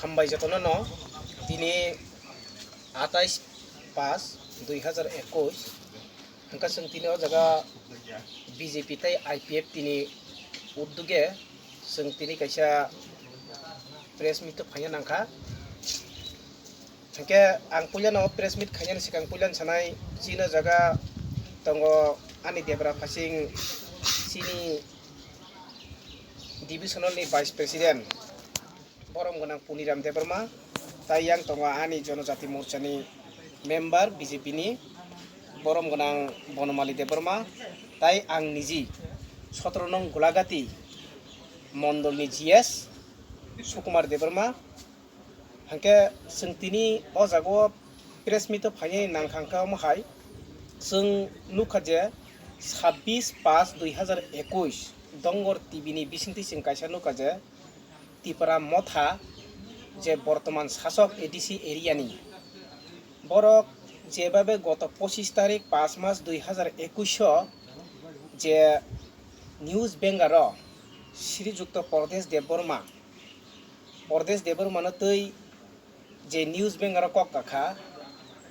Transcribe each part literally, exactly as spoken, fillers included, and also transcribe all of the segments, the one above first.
Hambai jotono no, tini atais pas dui hazar ekush, hwnkhe chwng tini o jaga B J P tei I P F T ni udduge chwng tini kaisa press meet o phaina nangkha. Hwnkhe ang puilano press meet khainani swkang puilano sanai, chini o jaga tongo ani debra phasing chini divisional ni vice president, borom gwnang Puniram Debbarma, tai yang tongo ani Jonojati Morchani member B J P ni, borom gwnang Bonomali Debbarma, tai ang niji sotro nong Golagati mondolni G S Sukumar Debbarma. Hwnkhe chwng tini o jaga o press meet o phainai nangkha hwnkhe omo hai chwng nukha je sabbish pas dui hazar ekush Dongor T V ni bisingtwi chwng kaisa nukha je Tipra Motha je bortoman sasok A D C area ni, borok jebabe goto pochish tarik pas mas dui hazar ekush o je news banker o Sri Jukto Pradesh Debbarma, Pradesh Debbarma no twi je news banker o kok kakha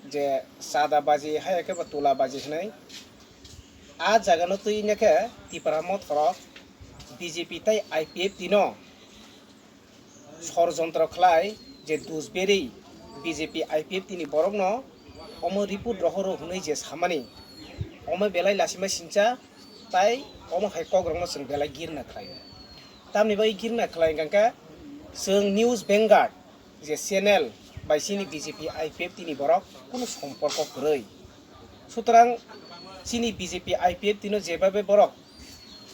je chada baji hai khe bo tula baji hinwi, a jaga no twi nokhe Tipra Motha rok B J P tei I P F T no sorjontro khlai je dusberi B J P I P F T ni borokno omo report rohoro hwnwi je samani, omo belai lasima sincha, tai omo hai kokrokno chwng belai girna khlaio. Tamni bagwi girna khlai hwnkha khe chwng news banker je channel bai chini B J P I P F T ni borok kunu somporko kwrwi. Sutrang chini B J P I P F T no jebabe borok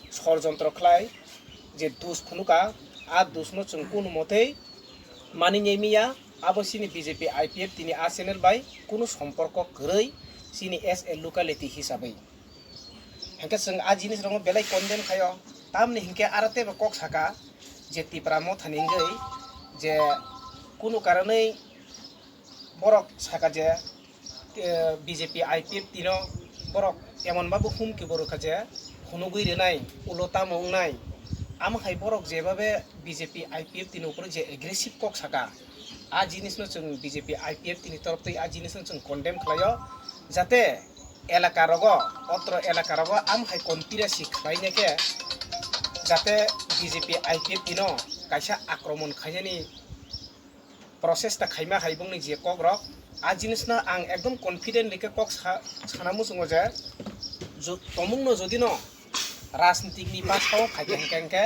sorjontro khlai je dus phunukha, a dusno chwng kunu motei mani nyai miya, abo chini B J P I P F T ni a channel bai kunu somporko kwrwi chini as a locality hisabwi. Hwnkhe chwng a jinisrokno belai condemn khaio, tamni hinkhe aro teibo kok saka je Tipra Mothani wngwi je kunu karonwi borok saka je, eh, B J P I P F T no borok emon babu humki bo rwkha je phunugwi rwnai, ulo tamo wngnai. Amo hai borok jebabe B J P I P F T ni upor je aggressive kok saka, a jinisno chwng B J P I P F T ni torof twi a jinisno chwng condemn khlaio, jate elaka rogo, otro elaka rogo amo hai conspiracy khlaina khe jate B J P I P F T no kaisa akromon khainani process ta khaima hai bongni je kok rok, a jinis no ang ekdom confidently khe kok sa-, sana muchungo je, jo-, tomung no jodi no rajnitik ni bwskango phaikha hinkhe hinkhe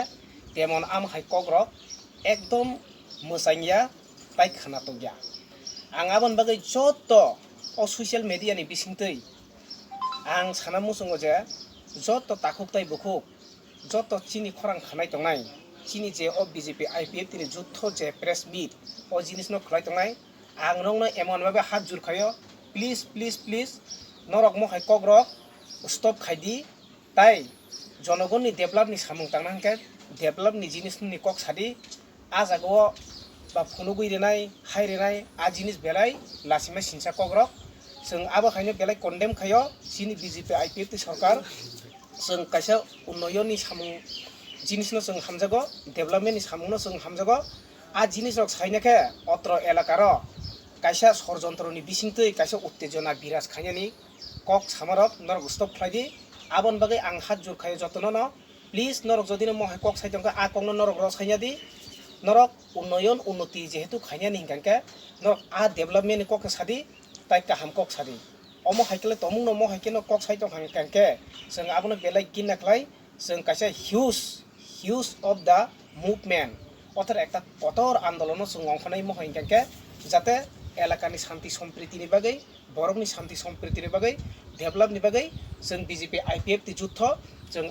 temon amo hai kok rok ekdom mwchangya tai khana tongya. Ang aboni bagwi joto o social media ni bisingtwi ang sana muchungo je joto takhuk tai bukhuk joto chini khorang khanai tongnai, chini je o B J P I P F T ni jutho je press meet, o jinisno khlai tongnai, ang nokno emon babe hat jur khaio, please, please, please, norok mohai kokrok stop khaidi, tai jonogonni develop ni samung tangna hwnkhe develop ni jinisni kok sadi, a jagao ba phunugwi rwnai, hai rwnai, a jinis belai lasima sinsa kokrok. Chwng abo haino belai condemn khaio, chini B J P I P F T sorkar. Chwng kaisa unnoyonni samung jinisno chwng hamjago, development ni samungno chwng hamjago. A jinisrok saina khe otro elakaro kaisa sorjontroni bisingtwi kaisa uttejona biraj khainani kok samarok norok stop khlai di. Aboni bagwi ang hat jur khaio jotono no. Please, norok jodi no mohai kok sai tongkha, a kokno norok rw saina di. Norok unnoyon, unnoti jehetu khainani hinkha khe, norok a development ni kokno sadi, tai kaham kok sadi. Omo hai khe le tomungno mohai kheno kok sai tongkha hinkha khe, chwng abono belai gina khlai, chwng kaisa huge, huge of the movement, othar ekta kotor andolono chwng ongkhornai mohai hinkha khe, jate elakani shanti sompriti ni bagwi, borokni shanti sompriti ni bagwi, develop ni bagwi chwng B J P I P F T jutho chwng